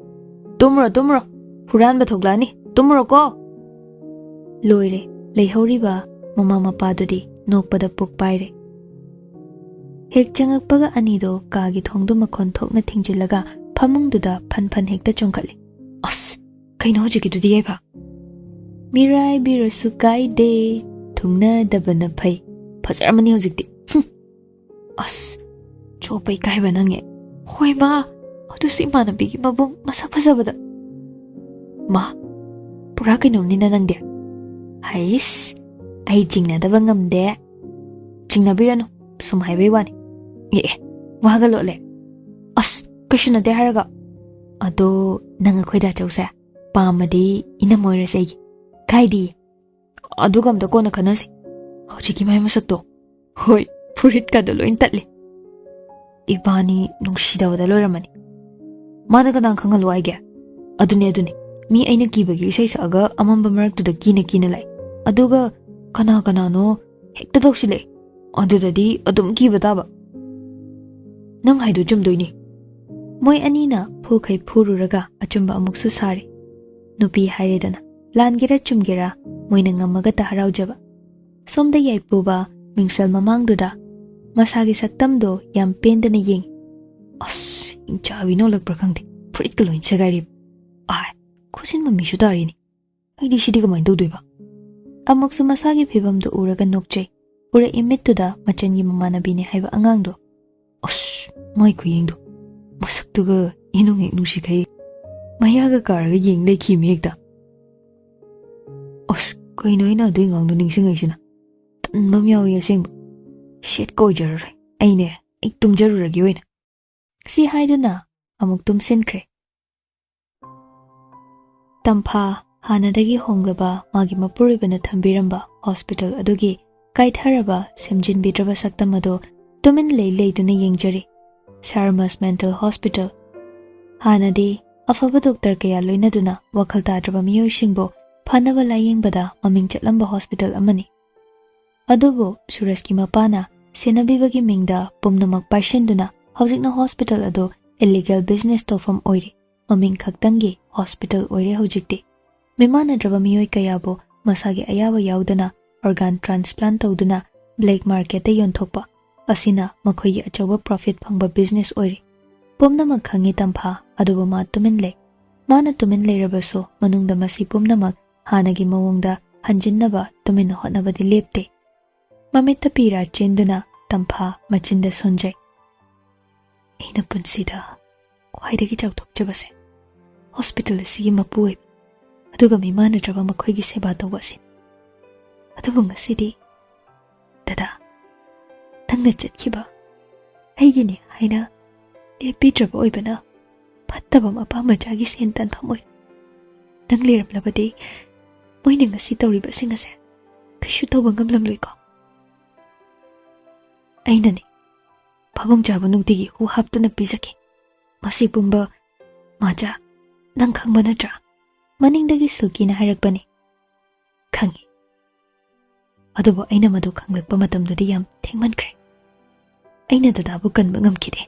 "ꯇꯨꯝꯃꯨꯔꯣ, ꯇꯨꯝꯃꯨꯔꯣ, ꯍꯨꯔꯥꯟꯕ ꯊꯣꯛꯂꯛꯑꯅꯤ, ꯇꯨꯝꯃꯨꯔꯣꯀꯣ!" ꯂꯣꯏꯔꯦ꯫ ꯂꯩꯍꯧꯔꯤꯕ ꯃꯃꯥ ꯃꯄꯥꯗꯨꯗꯤ ꯅꯣꯛꯄꯗ ꯄꯨꯛ ꯄꯥꯏꯔꯦ꯫ ꯍꯦꯛ ꯆꯪꯉꯛꯄꯒ ꯑꯅꯤꯗꯣ ꯀꯥꯒꯤ ꯊꯣꯡꯗꯨ ꯃꯈꯣꯟ ꯊꯣꯛꯅ ꯊꯤꯡꯖꯤꯜꯂꯒ ꯐꯃꯨꯡꯗꯨꯗ ꯐꯟ ꯐꯟ ꯍꯦꯛꯇ ꯆꯣꯡꯈꯠꯂꯤ꯫ "ꯑꯁ, ꯀꯩꯅꯣ ꯍꯧꯖꯤꯛꯀꯤꯗꯨꯗꯤ ꯌꯥꯏꯐ?" "ꯃꯤꯔꯥꯏꯕꯤꯔꯁꯨ ꯀꯥꯏꯗꯦ, ꯊꯨꯡꯅꯗꯕꯅ ꯐꯩ꯫ ꯐꯖꯔꯝꯃꯅꯤ ꯍꯧꯖꯤꯛꯇꯤ꯫ ꯍꯨꯝ꯫ ꯑꯁ, ꯆꯣꯞꯄ ꯏꯀꯥꯏꯕ ꯅꯪꯉꯦ꯫ ꯍꯣꯏ ꯃꯥ, ꯑꯗꯨꯁꯨ ꯏꯃꯥꯟꯅꯕꯤꯒꯤ ꯃꯕꯨꯡ ꯃꯁꯛ ꯐꯖꯕꯗ꯫ ꯃꯥ, ꯄꯨꯔꯥ ꯀꯩꯅꯣꯝꯅꯤꯅ ꯅꯪꯗꯤ꯫ ꯍꯩꯁ, ꯑꯩ ꯆꯤꯡꯅꯗꯕ ꯉꯝꯗꯦ꯫ ꯆꯤꯡꯅꯕꯤꯔꯅꯨ, ꯁꯨꯝ ꯍꯥꯏꯕꯩ ꯋꯥꯅꯤ꯫ ꯑꯦ ꯑꯦ, ꯋꯥꯒ ꯂꯣꯠꯂꯦ꯫ ꯑꯁ, ꯀꯩꯁꯨ ꯅꯠꯇꯦ ꯍꯥꯏꯔꯒ꯫ ꯑꯗꯣ ꯅꯪ ꯑꯩꯈꯣꯏ ꯗꯥꯆꯧꯁꯦ ꯄꯥꯝꯃꯗꯤ ꯏꯅꯝ ꯑꯣꯏꯔꯁꯦ ꯑꯩꯒꯤ꯫ ꯀꯥꯏꯗꯤ? ꯑꯗꯨꯒ ꯑꯝꯇ ꯀꯣꯟꯅ ꯈꯟꯅꯁꯤ꯫ ꯍꯧꯖꯤꯛꯀꯤ ꯃꯥꯏ ꯃꯁꯛꯇꯣ꯫ ꯍꯣꯏ, ꯐꯨꯔꯤꯠꯀꯗꯣ ꯂꯣꯏ ꯇꯠꯂꯦ꯫ ꯏꯕꯥꯅꯤ ꯅꯨꯡꯁꯤꯗꯕꯗ ꯂꯣꯏꯔꯝꯃꯅꯤ꯫ ꯃꯥꯅ ꯀꯅꯥ ꯈꯪꯍꯜꯂꯨ ꯍꯥꯏꯒꯦ? ꯑꯗꯨꯅꯦ, ꯑꯗꯨꯅꯦ꯫ ꯃꯤ ꯑꯩꯅ ꯀꯤꯕꯒꯤ ꯏꯁꯩ ꯁꯛꯑꯒ ꯑꯃꯝꯕ ꯃꯔꯛꯇꯨꯗ ꯀꯤꯅ ꯀꯤꯅ ꯂꯥꯛꯑꯦ꯫ ꯑꯗꯨꯒ ꯀꯅꯥ ꯀꯅꯥꯅꯣ ꯍꯦꯛꯇ ꯇꯧꯁꯤꯜꯂꯛꯑꯦ꯫ ꯑꯗꯨꯗꯗꯤ ꯑꯗꯨꯝ ꯀꯤꯕ ꯇꯥꯕ꯫ ꯅꯪ ꯍꯥꯏꯗꯣ ꯆꯨꯝꯗꯣꯏꯅꯤ꯫ ꯃꯣꯏ ꯑꯅꯤꯅ ꯐꯨꯈꯩ ꯐꯨꯔꯨꯔꯒ ꯑꯆꯨꯝꯕ ꯑꯃꯨꯛꯁꯨ ꯁꯥꯔꯦ꯫ ꯅꯨꯄꯤ ꯍꯥꯏꯔꯦꯗꯅ, ꯂꯥꯟꯒꯦꯔꯥ ꯆꯨꯝꯒꯦꯔꯥ, ꯃꯣꯏꯅ ꯉꯝꯃꯒꯇ ꯍꯔꯥꯎꯖꯕ꯫ ꯁꯣꯝꯗ ꯌꯥꯏꯄꯨꯕ ꯃꯤꯡꯁꯦꯜ ꯃꯃꯥꯡꯗꯨꯗ ꯃꯁꯥꯒꯤ ꯁꯛꯇꯝꯗꯣ ꯌꯥꯝ ꯄꯦꯟꯗꯅ ꯌꯦꯡꯉꯤ꯫ ꯑꯁ, ꯏꯪꯆꯥꯕꯤ ꯅꯣꯛꯂꯛꯄ꯭ꯔꯥ ꯈꯪꯗꯦ, ꯐꯨꯔꯤꯠꯀ ꯂꯣꯏ ꯁꯦꯒꯥꯏꯔꯤꯕ꯫ ꯑꯥꯏ, ꯈꯨꯖꯤꯟ ꯃꯃꯤꯁꯨ ꯇꯥꯔꯤꯅꯤ꯫ ꯑꯩꯗꯤ ꯁꯤꯗꯤ ꯀꯃꯥꯏꯅ ꯇꯧꯗꯣꯏꯕ? ꯑꯃꯨꯛꯁꯨ ꯃꯁꯥꯒꯤ ꯐꯤꯕꯝꯗꯨ ꯎꯔꯒ ꯅꯣꯛꯆꯩ꯫ ꯎꯔꯛꯏ ꯃꯤꯠꯇꯨꯗ ꯃꯆꯟꯒꯤ ꯃꯃꯥꯟꯅꯕꯤꯅꯤ ꯍꯥꯏꯕ ꯑꯉꯥꯡꯗꯣ꯫ ꯑꯁ, ꯃꯥꯏ ꯈꯨꯌꯦꯡꯗꯣ꯫ ꯃꯁꯛꯇꯨꯒ ꯏꯅꯨꯡ ꯍꯦꯛ ꯅꯨꯡꯁꯤꯈꯩ꯫ ꯃꯌꯥꯒ ꯀꯥꯔꯒ ꯌꯦꯡ ꯂꯩꯈꯤꯃꯤ ꯍꯦꯛꯇ꯫ ꯑꯁ, ꯀꯩꯅꯣ ꯑꯩꯅ ꯑꯗꯨꯏ ꯑꯉꯥꯡꯗꯣ ꯅꯤꯡꯁꯤꯡꯉꯛꯏꯁꯤꯅ? ꯇꯟꯕ ꯑꯃ ꯌꯥꯎꯏ ꯑꯁꯦꯡꯕ꯫ ꯁꯦꯠꯀ ꯑꯣꯏꯖꯔꯔꯣꯏ꯫ ꯑꯩꯅꯦ, ꯑꯩ ꯇꯨꯝꯖꯔꯨꯔꯒꯦ ꯑꯣꯏꯅ꯫ ꯁꯤ ꯍꯥꯏꯗꯨꯅ ꯑꯃꯨꯛ ꯇꯨꯝꯁꯤꯟꯈ꯭ꯔꯦ꯫ ꯇꯝꯐꯥ ꯍꯥꯟꯅꯗꯒꯤ ꯍꯣꯡꯂꯕ ꯃꯥꯒꯤ ꯃꯄꯨꯔꯣꯏꯕꯅ ꯊꯝꯕꯤꯔꯝꯕ ꯍꯣꯁꯄꯤꯇꯥꯜ ꯑꯗꯨꯒꯤ ꯀꯥꯏꯊꯔꯕ, ꯁꯦꯝꯖꯤꯟꯕꯤꯗ꯭ꯔꯕ ꯁꯛꯇꯝ ꯑꯗꯨ ꯇꯨꯃꯤꯟ ꯂꯩ ꯂꯩꯗꯨꯅ ꯌꯦꯡꯖꯔꯤ꯫ ꯁꯥꯔꯃꯁ ꯃꯦꯟꯇꯦꯜ ꯍꯣꯁꯄꯤꯇꯥꯜ꯫ ꯍꯥꯟꯅꯗꯤ ꯑꯐꯕ ꯗꯣꯛꯇꯔ ꯀꯌꯥ ꯂꯣꯏꯅꯗꯨꯅ ꯋꯥꯈꯜ ꯇꯥꯗ꯭ꯔꯕ ꯃꯤꯑꯣꯏꯁꯤꯡꯕꯨ ꯐꯅꯕ ꯂꯥꯌꯦꯡꯕꯗ ꯃꯃꯤꯡ ꯆꯠꯂꯝꯕ ꯍꯣꯁꯄꯤꯇꯥꯜ ꯑꯃꯅꯤ꯫ ꯑꯗꯨꯕꯨ ꯁꯨꯔꯖꯀꯤ ꯃꯄꯥꯅ ꯁꯦꯟꯅꯕꯤꯕꯒꯤ ꯃꯤꯡꯗ ꯄꯨꯝꯅꯃꯛ ꯄꯥꯏꯁꯤꯟꯗꯨꯅ ꯍꯧꯖꯤꯛꯅ ꯍꯣꯁꯄꯤꯇꯥꯜ ꯑꯗꯨ ꯏꯂꯤꯒꯦꯜ ꯕꯤꯖꯤꯅꯦꯁ ꯇꯧꯐꯝ ꯑꯣꯏꯔꯤ꯫ ꯃꯃꯤꯡ ꯈꯛꯇꯪꯒꯤ ꯍꯣꯁꯄꯤꯇꯥꯜ ꯑꯣꯏꯔꯦ ꯍꯧꯖꯤꯛꯇꯤ꯫ ꯃꯤꯃꯥꯟꯅꯗ꯭ꯔꯕ ꯃꯤꯑꯣꯏ ꯀꯌꯥꯕꯨ ꯃꯁꯥꯒꯤ ꯑꯌꯥꯕ ꯌꯥꯎꯗꯅ ꯑꯣꯔꯒꯥꯟ ꯇ꯭ꯔꯥꯟꯁꯄ꯭ꯂꯥꯟ ꯇꯧꯗꯨꯅ ꯕ꯭ꯂꯦꯛ ꯃꯥꯔꯀꯦꯠꯇ ꯌꯣꯟꯊꯣꯛꯄ ꯑꯁꯤꯅ ꯃꯈꯣꯏꯒꯤ ꯑꯆꯧꯕ ꯄ꯭ꯔꯣꯐꯤꯠ ꯐꯪꯕ ꯕꯤꯖꯤꯅꯦꯁ ꯑꯣꯏꯔꯤ꯫ ꯄꯨꯝꯅꯃꯛ ꯈꯪꯉꯤ ꯇꯝꯐꯥ, ꯑꯗꯨꯕꯨ ꯃꯥ ꯇꯨꯃꯤꯟ ꯂꯩ꯫ ꯃꯥꯅ ꯇꯨꯃꯤꯟ ꯂꯩꯔꯕꯁꯨ ꯃꯅꯨꯡꯗ ꯃꯁꯤ ꯄꯨꯝꯅꯃꯛ ꯍꯥꯟꯅꯒꯤ ꯃꯑꯣꯡꯗ ꯍꯟꯖꯤꯟꯅꯕ ꯇꯨꯃꯤꯟꯅ ꯍꯣꯠꯅꯕꯗꯤ ꯂꯦꯞꯇꯦ꯫ ꯃꯃꯤꯠꯇ ꯄꯤꯔꯥ ꯆꯦꯟꯗꯨꯅ ꯇꯝꯐꯥ ꯃꯆꯤꯟꯗ ꯁꯣꯟꯖꯩ꯫ ꯑꯩꯅ ꯄꯨꯟꯁꯤꯗ ꯈ꯭ꯋꯥꯏꯗꯒꯤ ꯆꯥꯎꯊꯣꯛꯆꯕꯁꯦ ꯍꯣꯁꯄꯤꯇꯥꯜ ꯑꯁꯤꯒꯤ ꯃꯄꯨ ꯑꯣꯏꯕ, ꯑꯗꯨꯒ ꯃꯤꯃꯥꯟꯅꯗ꯭ꯔꯕ ꯃꯈꯣꯏꯒꯤ ꯁꯦꯕꯥ ꯇꯧꯕ ꯑꯁꯤꯅꯤ꯫ ꯑꯗꯨꯕꯨ ꯉꯁꯤꯗꯤ, ꯗꯗꯥ, ꯅꯪꯅ ꯆꯠꯈꯤꯕ ꯑꯩꯒꯤꯅꯤ ꯍꯥꯏꯅ ꯂꯦꯞꯄꯤꯗ꯭ꯔꯕ ꯑꯣꯏꯕꯅ ꯐꯠꯇꯕ ꯃꯄꯥ ꯃꯆꯥꯒꯤ ꯁꯦꯟ ꯇꯥꯟꯐꯝ ꯑꯣꯏ꯫ ꯅꯪ ꯂꯩꯔꯝꯂꯕꯗꯤ ꯃꯣꯏꯅ ꯉꯁꯤ ꯇꯧꯔꯤꯕꯁꯤꯡ ꯑꯁꯦ ꯀꯩꯁꯨ ꯇꯧꯕ ꯉꯝꯂꯝꯂꯣꯏꯀꯣ? ꯑꯩꯅꯅꯤ ꯐꯕꯨꯡ ꯆꯥꯕ ꯅꯨꯡꯇꯤꯒꯤ ꯍꯨ ꯍꯥꯞꯇꯨꯅ ꯄꯤꯖꯈꯤ꯫ ꯃꯁꯤ ꯄꯨꯝꯕ ꯃꯥꯆꯥ, ꯅꯪ ꯈꯪꯕ ꯅꯠꯇ꯭ꯔꯥ? ꯃꯅꯤꯡꯗꯒꯤ ꯁꯤꯜꯀꯤꯅ ꯍꯥꯏꯔꯛꯄꯅꯤ꯫ ꯈꯪꯉꯤ꯫ ꯑꯗꯨꯕꯨ ꯑꯩꯅ ꯃꯗꯨ ꯈꯪꯂꯛꯄ ꯃꯇꯝꯗꯨꯗꯤ ꯌꯥꯝ ꯊꯦꯡꯃꯟꯈ꯭ꯔꯦ꯫ ꯑꯩꯅ ꯗꯗꯥꯕꯨ ꯀꯟꯕ ꯉꯝꯈꯤꯗꯦ꯫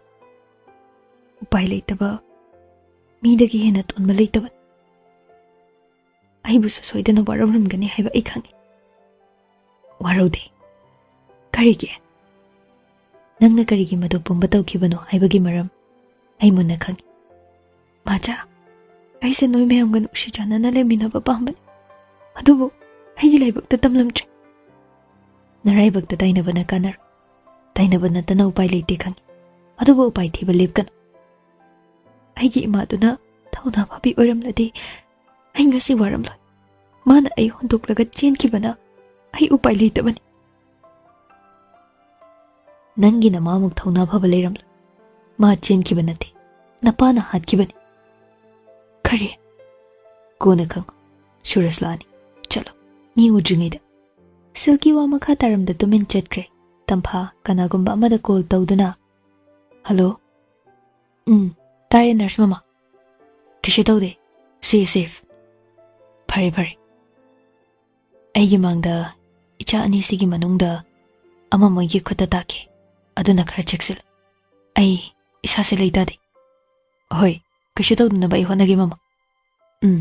ꯎꯄꯥꯏ ꯂꯩꯇꯕ ꯃꯤꯗꯒꯤ ꯍꯦꯟꯅ ꯇꯣꯟꯕ ꯂꯩꯇꯕꯅꯤ꯫ ꯑꯩꯕꯨꯁꯨ ꯁꯣꯏꯗꯅ ꯋꯥꯔꯧꯔꯝꯒꯅꯤ ꯍꯥꯏꯕ ꯑꯩ ꯈꯪꯉꯤ꯫ ꯋꯥꯔꯧꯗꯦ꯫ ꯀꯔꯤꯒꯤ? ꯅꯪꯅ ꯀꯔꯤꯒꯤ ꯃꯗꯨ ꯄꯨꯝꯕ ꯇꯧꯈꯤꯕꯅꯣ ꯍꯥꯏꯕꯒꯤ ꯃꯔꯝ ꯑꯩ ꯃꯨꯟꯅ ꯈꯪꯏ꯫ ꯃꯥꯆꯥ, ꯑꯩꯁꯦ ꯅꯣꯏ ꯃꯌꯥꯝꯒ ꯅꯨꯡꯁꯤ ꯆꯥꯟꯅꯅ ꯂꯩꯃꯤꯟꯅꯕ ꯄꯥꯝꯕꯅꯤ, ꯑꯗꯨꯕꯨ ꯑꯩꯒꯤ ꯂꯥꯏꯕꯛꯇ ꯇꯝꯂꯝꯗ꯭ꯔꯦ꯫ ꯅꯔꯥꯏꯕꯛꯇ ꯇꯥꯏꯅꯕꯅ ꯀꯥꯟꯅꯔꯣꯏ꯫ ꯇꯥꯏꯅꯕ ꯅꯠꯇꯅ ꯎꯄꯥꯏ ꯂꯩꯇꯦ ꯈꯪꯏ, ꯑꯗꯨꯕꯨ ꯎꯄꯥꯏ ꯊꯤꯕ ꯂꯦꯞꯀꯅꯨ꯫ ꯑꯩꯒꯤ ꯏꯃꯥꯗꯨꯅ ꯊꯧꯅꯥ ꯐꯥꯕꯤ ꯑꯣꯏꯔꯝꯂꯗꯤ ꯑꯩ ꯉꯁꯤ ꯋꯥꯔꯝꯂꯣꯏ꯫ ꯃꯥꯅ ꯑꯩ ꯍꯨꯟꯗꯣꯛꯂꯒ ꯆꯦꯟꯈꯤꯕꯅ ꯑꯩ ꯎꯄꯥꯏ ꯂꯩꯇꯕꯅꯤ꯫ ꯅꯪꯒꯤ ꯅꯃꯥꯃꯨꯛ ꯊꯧꯅꯥ ꯐꯕ ꯂꯩꯔꯝꯂꯣꯏ꯫ ꯃꯥ ꯆꯦꯟꯈꯤꯕ ꯅꯠꯇꯦ, ꯅꯄꯥꯅ ꯍꯥꯠꯈꯤꯕꯅꯤ꯫ ꯀꯔꯤ? ꯀꯣꯟꯅ ꯈꯪꯉꯨ꯫ ꯁꯨꯔꯖ ꯂꯥꯛꯑꯅꯤ꯫ ꯆꯠꯂꯣ, ꯃꯤ ꯎꯗ꯭ꯔꯤꯉꯩꯗ꯫ ꯁꯤꯜꯀꯤ ꯋꯥ ꯃꯈꯥ ꯇꯥꯔꯝꯗ ꯇꯨꯃꯤꯟ ꯆꯠꯈ꯭ꯔꯦ꯫ ꯇꯝꯐꯥ ꯀꯅꯥꯒꯨꯝꯕ ꯑꯃꯗ ꯀꯣꯜ ꯇꯧꯗꯨꯅ, "ꯍꯜꯂꯣ? ꯎꯝ, ꯇꯥꯏꯌꯦ ꯅꯔꯁ ꯃꯃꯥ꯫ ꯀꯩꯁꯨ ꯇꯧꯗꯦ꯫ ꯁꯤ ꯁꯦꯐ꯫ ꯐꯔꯦ, ꯐꯔꯦ꯫ ꯑꯩꯒꯤ ꯃꯥꯡꯗ ꯏꯆꯥ ꯑꯅꯤꯁꯤꯒꯤ ꯃꯅꯨꯡꯗ ꯑꯃ ꯃꯣꯏꯒꯤ ꯈꯨꯠꯇ ꯇꯥꯈꯤ꯫ ꯑꯗꯨꯅ ꯈꯔ ꯆꯦꯛꯁꯤꯜꯂꯨ꯫ ꯑꯩ ꯏꯁꯥꯁꯦ ꯂꯩꯇꯥꯗꯦ꯫ ꯍꯣꯏ, ꯀꯩꯁꯨ ꯇꯧꯗꯅꯕ ꯑꯩ ꯍꯣꯠꯅꯒꯦ, ꯃꯃꯥ꯫ ꯎꯝ,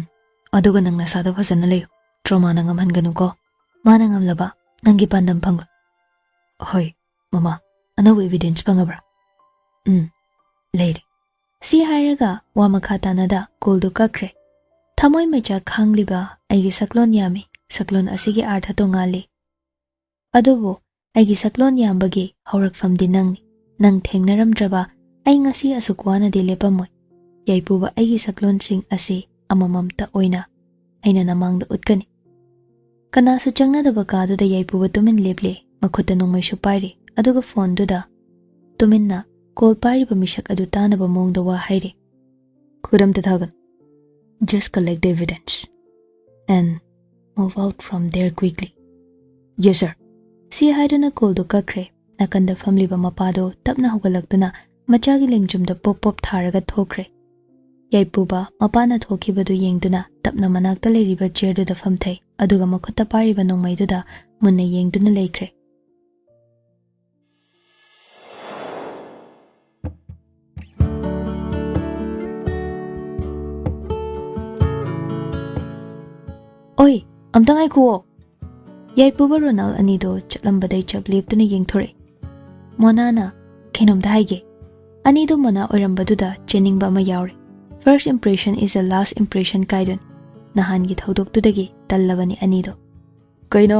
ꯑꯗꯨꯒ ꯅꯪ ꯅꯁꯥꯗꯣ ꯐꯖꯅ ꯂꯩꯌꯨ꯫ ꯇ꯭ꯔꯣꯃꯥꯅ ꯉꯝꯍꯟꯒꯅꯨꯀꯣ꯫ ꯃꯥꯅ ꯉꯝꯂꯕ ꯅꯪꯒꯤ ꯄꯥꯟꯗꯝ ꯐꯪꯂꯣꯏ꯫ ꯍꯣꯏ, ꯃꯃꯥ, ꯑꯅꯧꯕ ꯏꯕꯤꯗꯦꯟꯁ ꯐꯪꯉꯕ꯭ꯔꯥ?" "ꯎꯝ, ꯂꯩꯔꯦ꯫" ꯁꯤ ꯍꯥꯏꯔꯒ ꯋꯥ ꯃꯈꯥ ꯇꯥꯅꯗ ꯀꯣꯜꯗꯨ ꯀꯛꯈ꯭ꯔꯦ꯫ ꯊꯃꯣꯏ ꯃꯩꯆꯥꯛ ꯈꯥꯡꯂꯤꯕ ꯑꯩꯒꯤ ꯁꯛꯂꯣꯟ ꯌꯥꯝꯃꯤ꯫ ꯁꯛꯂꯣꯟ ꯑꯁꯤꯒꯤ ꯑꯥꯔꯊ ꯇꯣꯉꯥꯜꯂꯤ꯫ ꯑꯗꯨꯕꯨ ꯑꯩꯒꯤ ꯁꯛꯂꯣꯟ ꯌꯥꯝꯕꯒꯤ ꯍꯧꯔꯛꯐꯝꯗꯤ ꯅꯪꯅꯤ꯫ ꯅꯪ ꯊꯦꯡꯅꯔꯝꯗ꯭ꯔꯕ ꯑꯩ ꯉꯁꯤ ꯑꯁꯨꯛ ꯋꯥꯅꯗꯤ ꯂꯦꯞꯄꯝꯃꯣꯏ꯫ ꯌꯥꯏꯄꯨꯕ, ꯑꯩꯒꯤ ꯁꯛꯂꯣꯟꯁꯤꯡ ꯑꯁꯤ ꯑꯃꯃꯝꯇ ꯑꯣꯏꯅ ꯑꯩꯅ ꯅꯃꯥꯡꯗ ꯎꯠꯀꯅꯤ꯫ ꯀꯅꯥꯁꯨ ꯆꯪꯅꯗꯕ ꯀꯥꯗꯨꯗ ꯌꯥꯏꯄꯨꯕ ꯇꯨꯃꯤꯟ ꯂꯦꯞꯂꯦ꯫ ꯃꯈꯨꯠꯇ ꯅꯣꯡꯃꯩꯁꯨ ꯄꯥꯏꯔꯤ꯫ ꯑꯗꯨꯒ ꯐꯣꯟꯗꯨꯗ ꯇꯨꯃꯤꯟꯅ ꯀꯣꯜ ꯄꯥꯏꯔꯤꯕ ꯃꯤꯁꯛ ꯑꯗꯨ ꯇꯥꯅꯕ ꯃꯑꯣꯡꯗ ꯋꯥ ꯍꯥꯏꯔꯤ꯫ "ꯈꯨꯠ ꯑꯝꯇ ꯊꯥꯒꯅꯨ꯫ Just collect the evidence and move out from there quickly." "Yes, sir." ꯁꯤ ꯍꯥꯏꯗꯨꯅ ꯀꯣꯜꯗꯨ ꯀꯛꯈ꯭ꯔꯦ꯫ ꯅꯥꯀꯟꯗ ꯐꯝꯂꯤꯕ ꯃꯄꯥꯗꯣ ꯇꯞꯅ ꯍꯧꯒꯠꯂꯛꯇꯨꯅ ꯃꯆꯥꯒꯤ ꯂꯦꯡꯖꯨꯝꯗ ꯄꯣꯞ ꯄꯣꯞ ꯊꯥꯔꯒ ꯊꯣꯛꯈ꯭ꯔꯦ꯫ ꯌꯥꯏꯄꯨꯕ ꯃꯄꯥꯅ ꯊꯣꯛꯈꯤꯕꯗꯨ ꯌꯦꯡꯗꯨꯅ ꯇꯞꯅ ꯃꯅꯥꯛꯇ ꯂꯩꯔꯤꯕ ꯆꯤꯌꯔꯗꯨꯗ ꯐꯝꯊꯩ, ꯑꯗꯨꯒ ꯃꯈꯨꯠꯇ ꯄꯥꯏꯔꯤꯕ ꯅꯣꯡꯃꯩꯗꯨꯗ ꯃꯨꯟꯅ ꯌꯦꯡꯗꯨꯅ ꯂꯩꯈ꯭ꯔꯦ꯫ "ꯑꯣꯏ, ꯑꯝꯇ ꯉꯥꯏꯈꯨꯑꯣ!" ꯌꯥꯏꯄꯨꯕ ꯔꯣꯅꯥꯜ ꯑꯅꯤꯗꯣ ꯆꯠꯂꯝꯕꯗꯩ ꯆꯞ ꯂꯦꯞꯇꯨꯅ ꯌꯦꯡꯊꯣꯔꯛꯏ꯫ ꯃꯣꯅꯥꯅ, "ꯀꯩꯅꯣꯝꯇ ꯍꯥꯏꯒꯦ꯫" ꯑꯅꯤꯗꯣ ꯃꯣꯅꯥ ꯑꯣꯏꯔꯝꯕꯗꯨꯗ ꯆꯦꯟꯅꯤꯡꯕ ꯑꯃ ꯌꯥꯎꯔꯦ꯫ "First impression is the last impression" ꯀꯥꯏꯗꯨꯅꯤ꯫ ꯅꯍꯥꯟꯒꯤ ꯊꯧꯗꯣꯛꯇꯨꯗꯒꯤ ꯇꯜꯂꯕꯅꯤ ꯑꯅꯤꯗꯣ꯫ "ꯀꯩꯅꯣ?"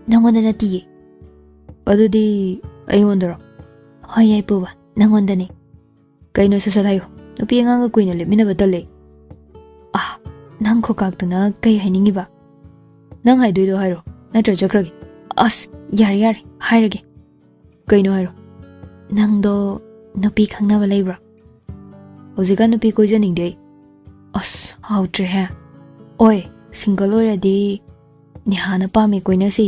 "ꯅꯪꯉꯣꯟꯗ ꯅꯠꯇꯤꯌꯦ꯫" "ꯑꯗꯨꯗꯤ ꯑꯩꯉꯣꯟꯗꯔꯣ?" "ꯍꯣꯏ ꯌꯥꯏꯄꯨꯕ, ꯅꯪꯉꯣꯟꯗꯅꯦ꯫" "ꯀꯩꯅꯣ, ꯁꯠ ꯁꯠ ꯍꯥꯏꯌꯨ꯫ ꯅꯨꯄꯤ ꯑꯉꯥꯡꯒ ꯀꯨꯏꯅ ꯂꯦꯞꯃꯤꯟꯅꯕ ꯇꯜꯂꯦ꯫" "ꯑꯥ, ꯅꯪ ꯈꯨꯀꯥꯛꯇꯨꯅ ꯀꯩ ꯍꯥꯏꯅꯤꯡꯉꯤꯕ?" "ꯅꯪ ꯍꯥꯏꯗꯣꯏꯗꯣ ꯍꯥꯏꯔꯣ, ꯅꯠꯇ꯭ꯔ ꯆꯠꯈ꯭ꯔꯒꯦ?" "ꯑꯁ, ꯌꯥꯔꯦ ꯌꯥꯔꯦ, ꯍꯥꯏꯔꯒꯦ꯫" "ꯀꯩꯅꯣ ꯍꯥꯏꯔꯣ꯫" "ꯅꯪꯗꯣ ꯅꯨꯄꯤ ꯈꯪꯅꯕ ꯂꯩꯕ꯭ꯔꯣ?" "ꯍꯧꯖꯤꯛꯀꯥꯟ ꯅꯨꯄꯤ ꯀꯣꯏꯖꯅꯤꯡꯗꯦ ꯑꯩ꯫" "ꯑꯁ, ꯍꯥꯎꯇ꯭ꯔꯦꯍꯦ꯫" "ꯑꯣꯏ, ꯁꯤꯡꯒꯜ ꯑꯣꯏꯔꯗꯤ ꯅꯤꯍꯥꯅ ꯄꯥꯝꯃꯦ, ꯀꯣꯏꯅꯁꯤ"꯫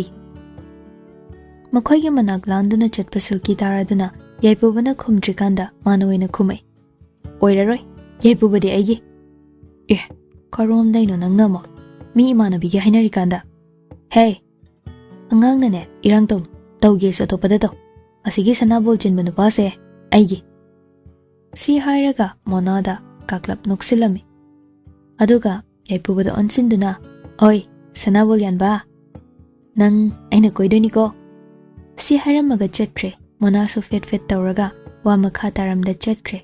ꯃꯈꯣꯏꯒꯤ ꯃꯅꯥꯛ ꯂꯥꯟꯗꯨꯅ ꯆꯠꯄ ꯁꯤꯜꯀꯤ ꯇꯥꯔꯗꯨꯅ ꯌꯥꯏꯄꯨꯕꯅ ꯈꯨꯝꯗ꯭ꯔꯤꯀꯥꯟꯗ ꯃꯥꯅ ꯑꯣꯏꯅ ꯈꯨꯝꯃꯛꯏ, "ꯑꯣꯏꯔꯔꯣꯏ, ꯌꯥꯏꯄꯨꯕꯗꯤ ꯑꯩꯒꯤ"꯫ "ꯑꯦ, ꯀꯔꯣꯝꯗꯩꯅꯣ ꯅꯪꯅ ꯑꯃꯨꯛ? ꯃꯤ ꯏꯃꯥꯟꯅꯕꯤꯒꯤ ꯍꯥꯏꯅꯔꯤꯀꯥꯟꯗ"꯫ "ꯍꯦ, ꯑꯉꯥꯡꯅꯅꯦ ꯏꯔꯥꯡ ꯇꯧꯅꯨ, ꯇꯧꯒꯦꯁꯨ ꯑꯇꯣꯞꯄꯗ ꯇꯧ꯫ ꯑꯁꯤꯒꯤ ꯁꯅꯥꯕꯣꯜ ꯆꯤꯟꯕ ꯅꯨꯄꯥꯁꯦ ꯑꯩꯒꯤ"꯫ ꯁꯤ ꯍꯥꯏꯔꯒ ꯃꯣꯅꯥꯗ ꯀꯥꯛꯂꯞ ꯅꯣꯛꯁꯤꯜꯂꯝꯃꯤ꯫ ꯑꯗꯨꯒ ꯌꯥꯏꯄꯨꯕꯗ ꯑꯣꯟꯁꯤꯟꯗꯨꯅ, "ꯍꯣꯏ, ꯁꯅꯥꯕꯣꯜ ꯌꯥꯟꯕ, ꯅꯪ ꯑꯩꯅ ꯀꯣꯏꯗꯣꯏꯅꯤꯀꯣ"꯫ ꯁꯤ ꯍꯥꯏꯔꯝꯃꯒ ꯆꯠꯈ꯭ꯔꯦ꯫ ꯃꯣꯅꯥꯁꯨ ꯐꯦꯠ ꯐꯦꯠ ꯇꯧꯔꯒ ꯋꯥ ꯃꯈꯥ ꯇꯥꯔꯝꯗ ꯆꯠꯈ꯭ꯔꯦ꯫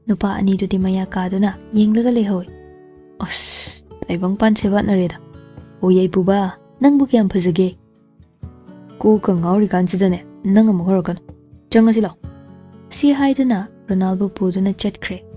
ꯅꯨꯄꯥ ꯑꯅꯤꯗꯨꯗꯤ ꯃꯌꯥ ꯀꯥꯗꯨꯅ ꯌꯦꯡꯂꯒ ꯂꯩꯍꯧꯏ꯫ "ꯑꯁ, ꯇꯥꯏꯕꯪ ꯄꯥꯟ ꯁꯦꯕꯥꯠꯅꯔꯦꯗ꯫ ꯑꯣ ꯌꯥꯏꯄꯨꯕ, ꯅꯪꯕꯨ ꯀꯌꯥꯝ ꯐꯖꯒꯦ? ꯀꯣꯛꯀ ꯉꯥꯎꯔꯤꯀꯥꯟꯁꯤꯗꯅꯦ ꯅꯪ ꯑꯃꯨꯛ ꯍꯧꯔꯛꯀꯅꯨ꯫ ꯆꯪꯉꯁꯤ ꯂꯥꯎ"꯫ ꯁꯤ ꯍꯥꯏꯗꯨꯅ ꯔꯣꯅꯥꯜꯕꯨ ꯄꯨꯗꯨꯅ ꯆꯠꯈ꯭ꯔꯦ꯫